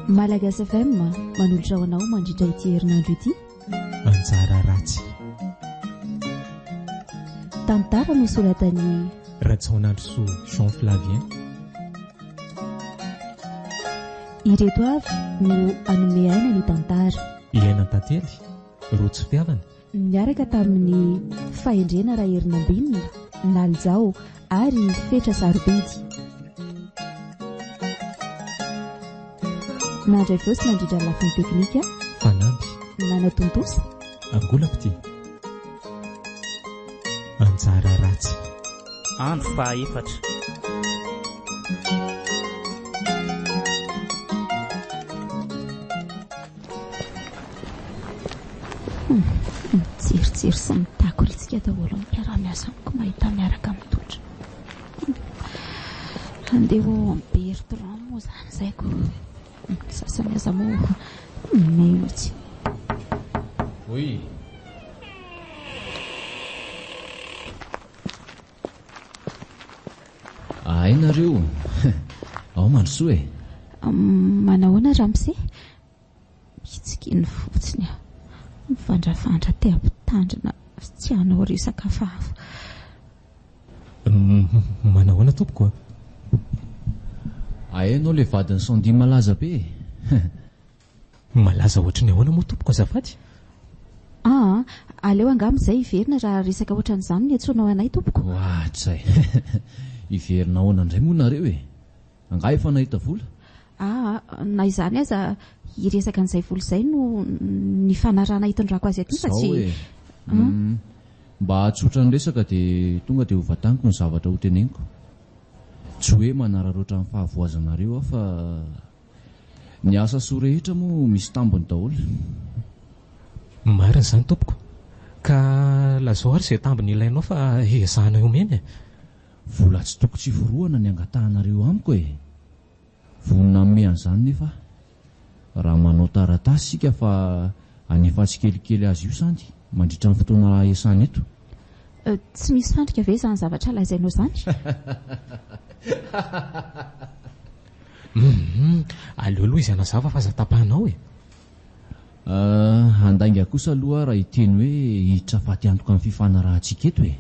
Malagasy FM manolotra ho anao mandritra ity herinandro ity. Anjara ratsy. Tantara nosoratan'i. Rajaonandrisoa Jean Flavien. Ireto avy no hanome aina ny tantara. Iainantantely, Rojo fitiavana. Niaraka tamin'i Fahendrena Raherinambinina, Nalijao ary Fetra Sarobidy. Nandray feo sy nandrindra ny lafiny teknika. Fanamby. Nanatontosa. Angola mpitia. Anjara ratsy. Andro fahaefatra. Mijerijery sy mitakoritsika daholo ny mpiara-miasa amiko mahita miaraka amin'ny Tojo. Andeha ho ao amin'ny Bertrand moa izany izay ko. Ny sasany aza moa mihitsy. Oui. Ahay nareo. Ao mandrosoa e. Manahoana ramose? Mitsikiny fotsiny aho. Mivandrafandra te hampitandrina tsy hanao resaka hafahafa. Manahoana tompoko a? Ahay ianao ilay vadin'i Sandy malaza be e. Malaza ohatry ny ahoana moa tompoko azafady? Aa, aleo angamba izay hiverina raha resaka ohatran'izany no iantsoanao anay tompoko. Ohatray. Hiverina ahoana indray moa nareo e? Angaha efa nahita vola? Aa, na izany aza hiresaka an'izay vola izay no nifanarahana hitondrako azy aty fa tsy. Izao e. Humm. Mba hahatsotra ny resaka dia tonga dia hovantaniko ny zavatra hoteneniko. Tsy hoe manararaotra ny fahavoazanareo aho fa. Ny asa soa rehetra moa misy tambiny daholo. Marina izany tompoko. Ka lazao ary izay tambiny ilainao fa ezahanay omena e. Vola tsy toko tsy forohana ny angatahanareo amiko e! Vonona hanome an'izany nefa aho. Raha manao taratasy isika fa hanefa tsikelikely azy io sandy mandritra ny fotoana iasana eto. Tsy misy fandrika ve izany zavatra lazainao izany? Humm, aleo aloha izy hanazava fa aza tapahanao e! Euh, handainga kosa aloha aho raha hiteny hoe hiditra faty antoka amin'ny fifanarahantsika eto e!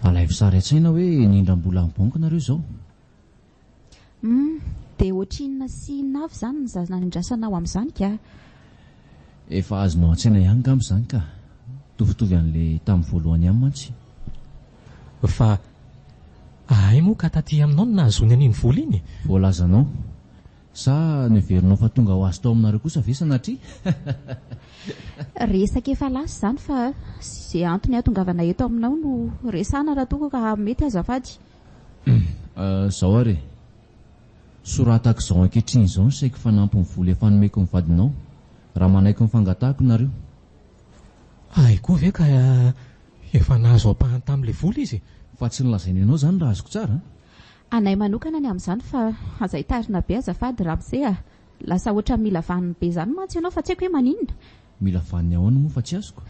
Alaivo sary an-tsaina hoe nindram-bola amin'ny banky nareo izao. Humm, dia ohatrinona sy inona avy izany ny zaza nandrasanao amin'izany ka? Efa azonao an-tsaina ihany ngamba izany ka! Mitovitovy an'ilay tamin'ny voalohany ihany mantsy. Fa ahay moa ka taty aminao no nahazoany an'iny vola iny e? Voalazanao. Sa neverinao fa tonga ho azy tao aminareo kosa ve sanatria? Resaka efa lasa izany fa izay antony hahatongavana eto aminao no resahana raha toa ka mety azafady. Izao ary e. Soratako izao ankehitriny izao ny saiky fanampin'ny vola efa nomeko ny vadinao, raha manaiky ny fangatahako nareo. Hay koa ve ka efa nahazo ampahany tamin'ilay vola izy e? Fa tsy nolazainy anao izany raha azoko tsara an? Anay manokana ny amin'izany fa aza hitarina be azafady ramose a! Lasa ohatran'ny mila vaniny be izany mantsy ianao fa tsy haiko hoe maninona? Mila vaniny ahoana moa fa tsy azoko?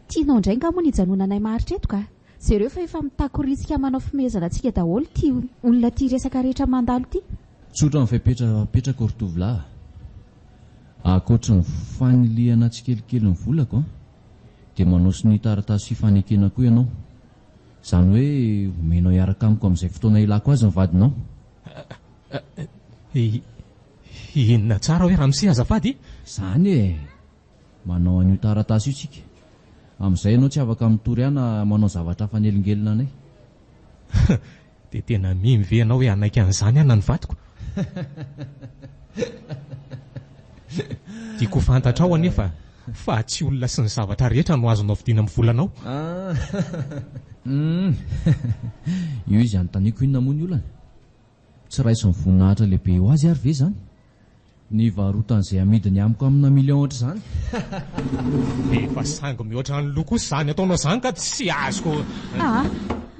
Tianao indray angaha moa ny hijanonanay maharitra eto ka? Jereo fa efa mitakoritsika manao fimehezana antsika daholo ity olona ity resaka rehetra mandalo ity. Tsotra ny fepetra apetrako ry tovolahy a! Ankoatry ny fanilihana tsikelikely ny volako an, dia manao sonia taratasy fifanekena koa ianao. Izany hoe omenao hiaraka amiko amin'izay fotoana ilako azy ny vadinao. Inona tsara hoe ramose azafady? Izany e! Manao an'io taratasy io tsika. Amin'izay ianao tsy afaka mitory ahy na manao zavatra hafa hanelingelina anay. Dia tena mino ve ianao hoe hanaiky an'izany aho na ny vadiko? Tiako ho fantatrao anefa fa tsy olona sy ny zavatra rehetra no azonao vidiana amin'ny volanao. Humm. Io izy anontaniako inona moa ny olana? Tsy raisin'ny voninahitra lehibe ho azy ary ve izany? Ny hivarotan'izay amidiny amiko amina million ohatr'izany. Efa sangy mihoatra ny loha kosa izany ataonao izany ka tsy azoko. Aa,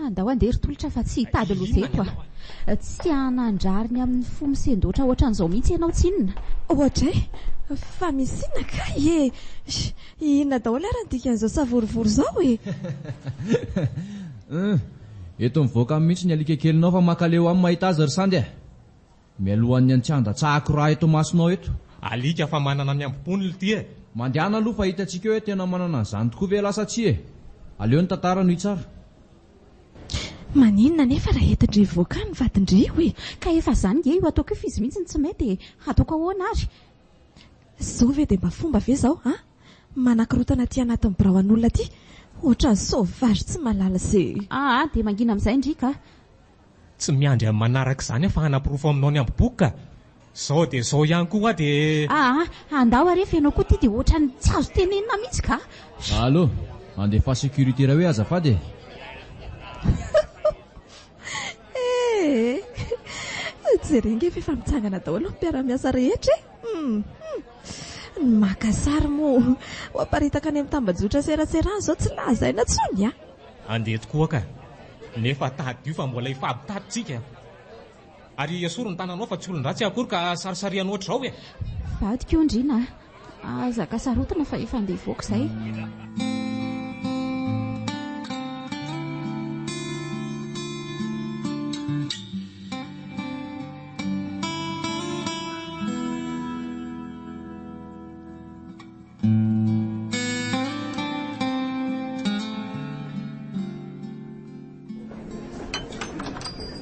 andao andeha ry Tolotra fa tsy hitady loza eto a. Tsy hanan-drariny amin'ny fo misendoatra ohatran'izao mihitsy ianao tsinona. Oadray, fa misy inona kay e? Inona daholo ary ny dikan'izao savorovoro izao e? Hum, eto mivoaka mihitsy ny alika kelinao fa mankaleo aminy mahita azy ry Sandy a! Mialohan'ny an'ny tsy handatsahako rà eto imasonao eto. Alika fa manana ny ambom-pony lty e! Mandehana aloha fa hitantsika eo hoe tena manana an'izany tokoa ve ialahy sa tsia e! Aleo ny tantara no hitsara. Maninona anefa raha entin-dry hivoaka any ny vadin-dry io e? Ka efa zany nge io ataoko io f'izy mihitsy no tsy mety e! Hataoko ahoana ary? Zao ve dia mba fomba ve zao an? Manakorotana aty anatin'ny birao an'olona aty ohatran'ny sauvage tsy mahalala ze. Aa dia mangina amin'izay ndry ka! Tsy miandry amin'ny manaraka izany aho fa hanaporofo aminao ny amboboky ka! Zao dia zao ihany koa hoa dia. Aa andao are fa ianao koa ity dia ohatran'ny tsy azo tenenina mihitsy ka! Allo! Andefa sécurité iray hoe azafady e! Ee! Jereo nge fa efa mitsangana daholo ny mpiara-miasa rehetra e! Hum! Ny maka sary moa ho aparitaka any amin'ny tambajotra serasera any izao tsy lazaina intsony a! Andeha tokoa ka! Nefa tadidio fa mbola hifampitaty tsika. Ary esory ny tananao fa tsy olon-dratsy aho akory ka sarisarihanao ohatr'izao e! Vadiko io ndry na. Aza kasarotina fa efa andeha hivoaka izay.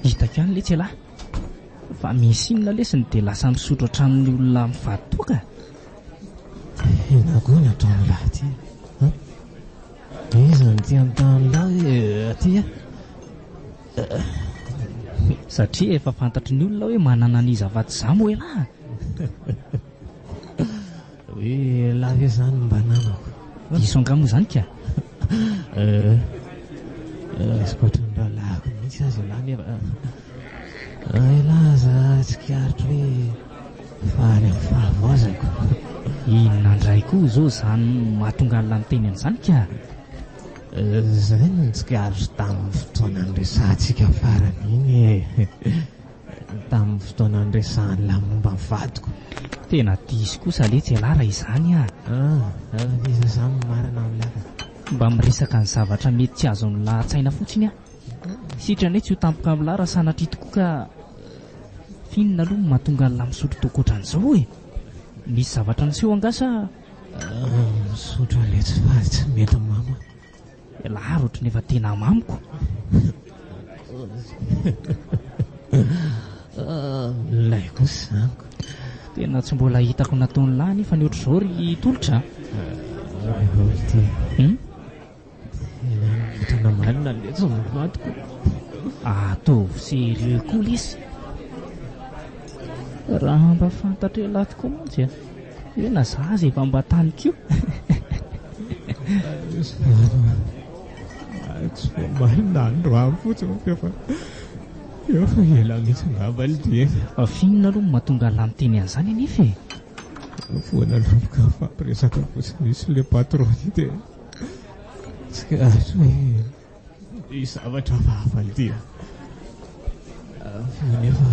Hitako ihany letsy ialahy fa misy inona lesy ny dia lasa misotro hatramin'ny olona mivady toaka? Inona koa ny ataon'ilahy ity an? Iza no tia an'tanin'lahy aty an? Satria efa fantatry ny olona hoe manana an'iza afa-tsy izaho moa ialahy. Hoe elah ve zany mba namako? Diso angaha moa zany ka? Eh, raisiko ohatran'ny rahalahiko mihitsy aza elah nefa elah aza tsikaritro hoe faly amin'ny fahavoazako. Inona indray koa izao izany mahatonga an'lah miteny an'izany ka? Izay no tsikaritro tamin'ny fotoana niresahantsika farany iny e. Tamin'ny fotoana niresahan'lah momba ny vadiko. Tena diso kosa letsy ialahy raha izany ah. Ah, iza izany no marina amin'lah ka? Mba miresaka ny zavatra mety tsy azon'lah an-tsaina fotsiny aho. Sitrany hoe tsy ho tampoka amin'lah raha sanatria tokoa ka. F'inona aloha no mahatonga an'lah misotro toaka ohatran'izao e? Nisy zavatra niseho angaha sa? Misotro letsy fa tsy mety mamo ah. Ialahy ary ohatran'ny efa tena mamiko. Milay kosa izany ko. Tena tsy mbola hitako nataon'lah anefa ny ohatr'izao ry Tolotra a. Ity. Hum? Tena mitrana marina letsy ny vadiko. Ataovy sérieux koa lesy. Raha mba fantatr'ialahy tokoa mantsy a. Hoe na za aza efa mba tany koa. Tsy vao omaly na androany fotsiny fa efa efa ela mihitsy angamba ity e. Fa inona aloha no mahatonga an'lah miteny an'izany anefa e? Vao nanomboka nifampiresaka fotsiny mihitsy ilay patron iny dia tsikaritro hoe Ny zavatra hafahafa ity a. Avy nefa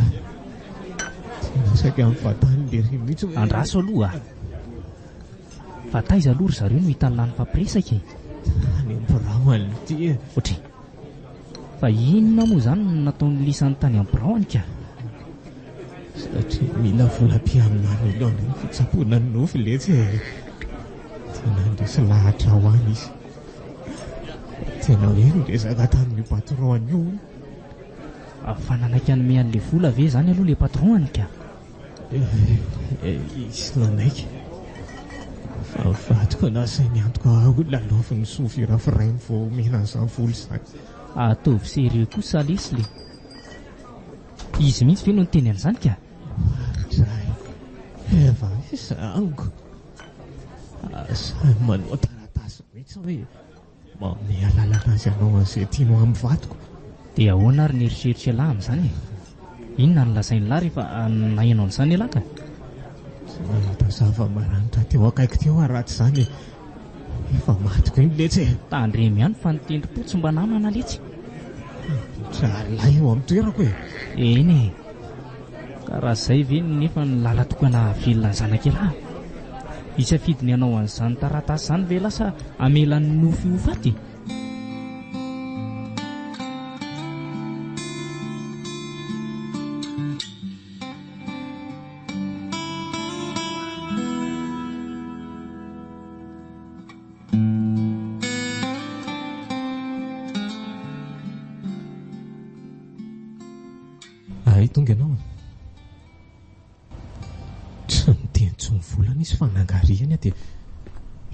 tena saika mivatany lery mihitsy hoe. Andraso aloha a. Fa taiza aloha ry zareo no hitan'lah nifampiresaka e? Any amin'ny birao any ity e. Ohatry. Fa inona moa izany no nataon'i lisany tany amin'ny birao any ka? Satria mila vola mpihamina million ny fitsaboana ny nofy letsy e. Tena handresy lahatra ho any izy. Tena hoe niresaka tamin'io patron io hono. Fa nanaiky hanome an'ilay vola ve izany aloha ilay patron-ny ka? Izy nanaiky. Fa ny vadiko nasainy niantoka ahy ho lalaovin'ny soa firafirainy vao omena an'izany vola izany. Ataovy sérieux kosa lesy le. Izy mihitsy ve no niteny an'izany ka? Dray, efa izaniko. Sahy manao taratasy mihitsy hoe manome alalana azy hanao an'izay tiany ho amin'ny vadiko. Dia ahoana ary ny eritreritr'ialahy amin'izany e? Inona no lazain'ilahy rehefa naheno an'izany ialahy ka? Tsy nahita zava-maranitra teo akaiky teo aho raha tsy izany e! Efa matiko iny letsy e! Tandremo ihany fa ny tendrom-po tsy mba namana letsy. Dralahy eo amin'ny toerako e! Eny e! Ka raha izay ve nefa ny lala-tokana hahavelona ny zanak'ialahy? Hisafidy ny hanao an'izany taratasy izany ve ialahy sa hamela ny nofy ho faty? Hay tonga ianao. Tsy niteny intsony volana izy fa nangarihany aho dia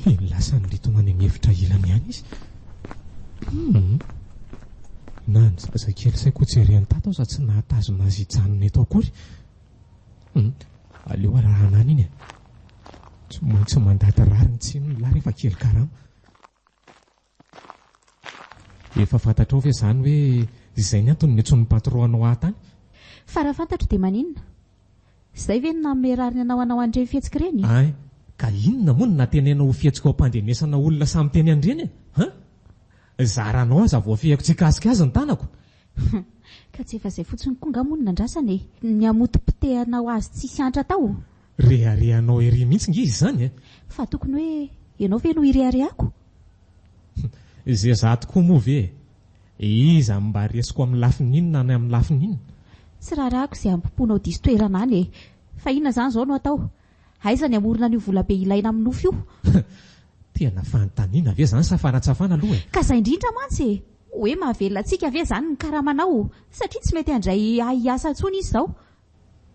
iny lasa nilitona any amin'ny efitra ilany ihany izy. Hum. Na ny zazakely saiko hojeren'i Tata aza tsy nahatazona azy hijanona eto akory. Hum. Aleo arahana any iny e. Tsy maintsy mandady rariny tsinona lahy rehefa kely karama. Efa fantatrao ve izany hoe izay ny antony niantsoan'ny patron anao ahy tany? Fa raha fantatro dia maninona? Izay ve no nanome rariny anao hanao an'ireny fihetsika ireny? Ein! Ka inona moa no natenenao ho fihetsika ao am-pandrenesana olona samy teny an'ireny e? Hein? Zaranao aza voafehiko tsy hikasika azy ny tanako! Hum! Ka tsy efa izay fotsiny koa angaha moa no nandrasana e? Ny hamotipotehanao azy tsisy antra tao? Reharehanao ery mihitsy nge izy izany e! Fa tokony hoe ianao ve no hireharehako? Izay za tokoa moa ve e? Iza no mba resiko amin'ny lafiny inona na amin'ny lafiny inona? Tsy raharahako izay ampiponao diso toerana any e! Fa inona izany izao no atao? Aiza ny hamorona an'io volabe ilaina amin'ny nofy io? Tena fanontaniana ve izany sa fanatsafana aloha e? Ka izay indrindra mantsy e! Hoe mahavelona antsika ve izany ny karamanao? Satria tsy mety handray ahy hiasa intsony izy izao.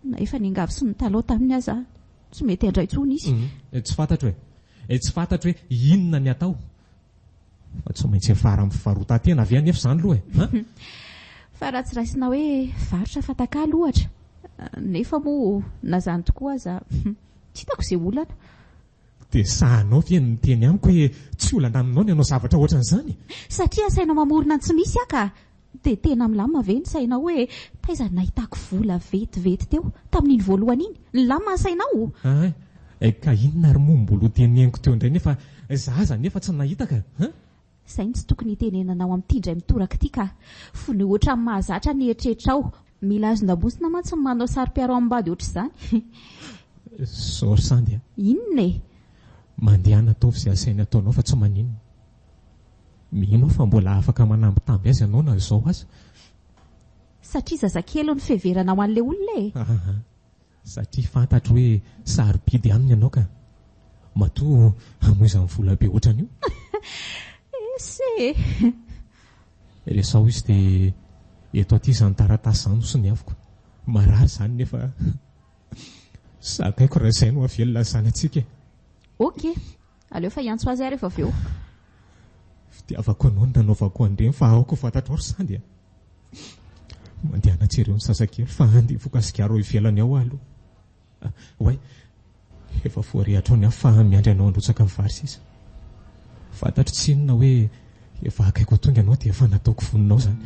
Na efa niangavy sy nitalaho taminy aza aho, tsy mety handray intsony izy. Tsy fantatro e. Tsy fantatro hoe inona ny atao. Fa tsy maintsy hiafara amin'ny fivarotan-tena ve anefa izany aloha e? An? Fa raha tsy raisina hoe varotra fatakalo ohatra, nefa moa na izany tokoa aza, tsy hitako izay olana. Dia sahinao ve ny miteny amiko hoe tsy olana aminao ny hanao zavatra ohatran'izany? Satria asainao mamorona ny tsy misy aho ka! Dia tena milamina ve ny sainao hoe taiza no nahitako vola vetivety teo tamin'iny voalohany iny? Nilamina ny sainao? Hein? Ka inona ary moa no mbola ho teneniko teo indray nefa za aza nefa tsy nahita ka! Hein? Izay no tsy tokony hitenenanao amin'ity indray mitoraka ity ka! Fony ohatran'ny mahazatra ny eritreritrao. Mila azon-damosina mantsy ny manao saro-piaro amim-bady ohatr'izany. Zao ry Sandy a! Inona e? Mandehana ataovy izay asainy ataonao fa tsy maninona. Mino aho fa mbola afaka manambitamby azy ianao na izao aza. Satria zazakely no fiheveranao an'ilay olona e! Aa! Satria fantatro hoe sarobidy aminy ianao ka. Matoa hamoizany vola be ohatran'io. Ese e! Resaho izy dia eto aty izany taratasy izany no soniaviko. Marary izany nefa zakaiko raha izay no hahavelona ny zanatsika e! Ok, aleo fa hiantso azy aho rehefa avy eo. Fitiavako anao no nanaovako an'ireny fa aoka ho fantatrao ry Sandy a! Mandehana jereo ny zazakely fa andeha hifoka sigara ao ivelany ao aho aloha. Oay, efa voarehitra ao ny afo fa miandry anao handrotsaka ny vary sisa. Fantatro tsinona hoe efa akaiky ho tonga ianao dia efa nataoko vonona ao izany.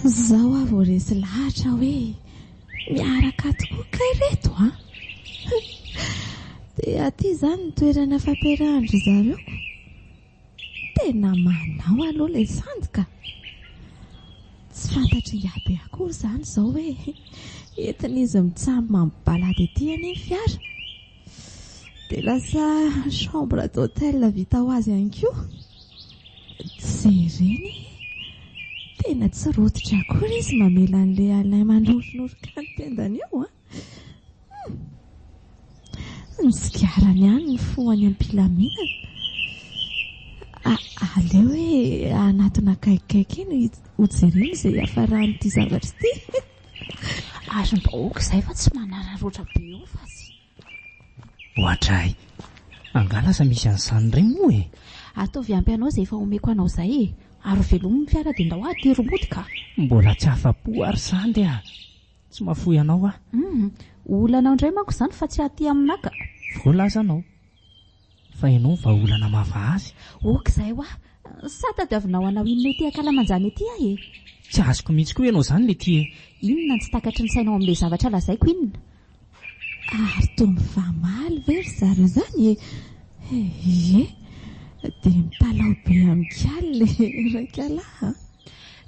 Zao aho vao resy lahatra hoe miaraka tokoa kay reto an! Dia aty izany ny toerana fampiarahan-dry zareo ko! Tena manao aloha ilay sandy ka! Tsy fantatr'ingahy be akory izany izao hoe entin'izy mitsam mampibalady aty anie ny fiara. Dia lasa chambre d'hôtel vita ho azy ihany koa. Jerena e! Tena tsy rototra akory izy mamela an'ilay Alain manoronoroka ny tendany eo an! Hum! Ny sigarany ihany no fohany am-pilaminana. Aleo hoe hanatona akaikikaiky eny hojerena izay hiafaran'ity zavatra ity. Ary mba aoka izay fa tsy manararaotra be eo fa tsy. Ohatray. Angaha lasa misy an'izany indray moa e? Ataovy ampy anao izay efa omeko anao izay e! Ary velomy ny fiara dia ndao atero mody ka! Mbola tsy afa-po ary Sandy a! Tsy mahafoy anao aho. Hum, olanao indray manko izany fa tsy aty aminà ka! Voalaza anao. Fa ianao no vahaolana mahavaha azy. Ok izay hoa! Sa tadiavinao hanao inona ety ankalamanjana ety aho e? Tsy azoko mihitsy koa ianao izany Letty e! Inona no tsy takatry ny sainao amin'ilay zavatra lazaiko inona? Ary toa mifamaly ve ry zareo izany e? Ie, dia mitalaho be amin'i Kally ilay raikalahy an!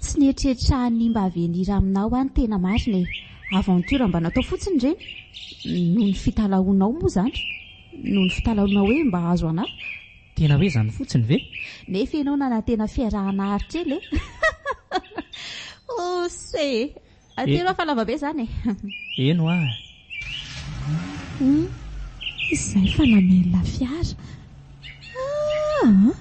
Tsy nieritreritra hanimba avenir aminao aho ny tena marina e! Aventure mba natao fotsiny ireny, noho ny fitalahoanao moa izany, noho ny fitalahoanao hoe mba hahazo anà. Tena hoe izany fotsiny ve? Nefa ianao nanantena fiarahana haharitra ela e! Ose e! Atero aho fa lava be izany e! Eny hoa! Hum, izay fa namelona fiara. Aa!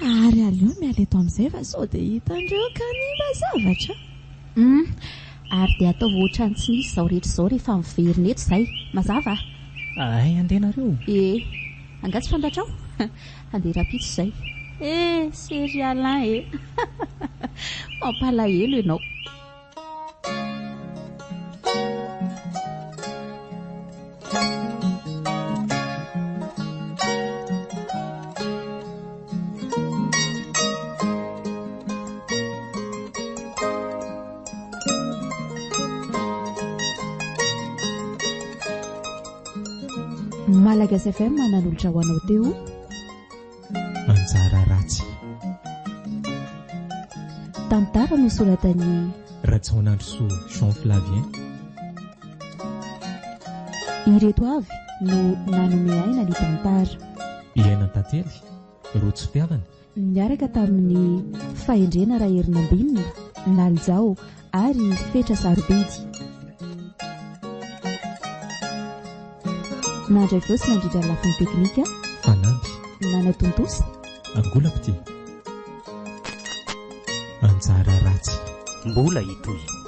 Ary aleo miala eto amin'izay fa sao dia hitan-dreo ka hanimba zavatra. Hum, ary dia ataovy ohatran'ny tsy nisy izao rehetra izao rehefa miverina eto izay. Mazava? Hay andeha nareo? Ee. Angaha tsy fantatrao? Handeha rahampitso izay. Eh! Chéri Alain eh! Mampalahelo ianao. Malagasy FM nanolotra ho anao teo. Anjara ratsy. Tantara nosoratan'i. Rajaonandrisoa Jean Flavien. Ireto avy no nanome aina ny tantara. Iainantantely, Rojo fitiavana. Niaraka tamin'i Fahendrena Raherinambinina, Nalijao ary Fetra Sarobidy. Nandray feo sy nandrindra ny lafiny teknika. Fanamby. Nanatontosa. Angolako ity. Anjara ratsy. Mbola hitohy.